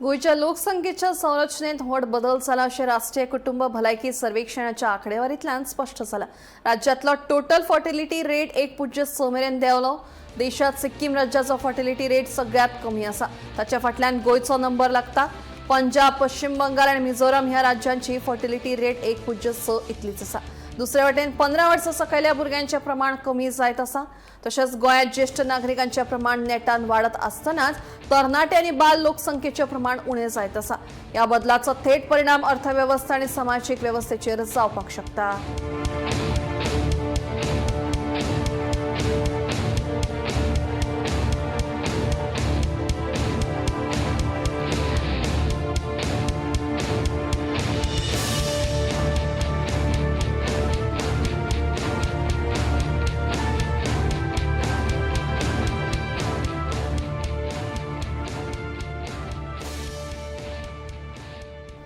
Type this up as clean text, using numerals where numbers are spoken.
गोंयच्या लोकसंख्येच्या संरचनेत व्हड बदल जाला अशें राष्ट्रीय कुटुंब भलायकी सर्वेक्षणाच्या आंकडेवारींतल्यान स्पश्ट जाला. राज्यांतलो टोटल फर्टिलिटी रेट 1.6 मेरेन देंवलो. देशात सिक्कीम राज्याचो फर्टिलिटी रेट सगळ्यात कमी आसा. ताच्या फाटल्यान गोंयचो नंबर लागता. पंजाब, पश्चिम बंगाल आनी मिझोराम ह्या राज्यांची फर्टिलिटी रेट 1.6 इतलीच आसा. दुसरे वटेन 15 वर्सां सकयल्या भुरग्यांचें प्रमाण कमी जायत आसा. तशेंच गोंयांत ज्येश्ठ नागरिकांचें प्रमाण नेटान वाडत आसतनाच तरणाटे आनी बाल लोकसंख्येचें प्रमाण उणें जायत आसा. ह्या बदलाचो थेट परिणाम अर्थवेवस्था आनी समाजीक वेवस्थेचेर जावपाक शकता.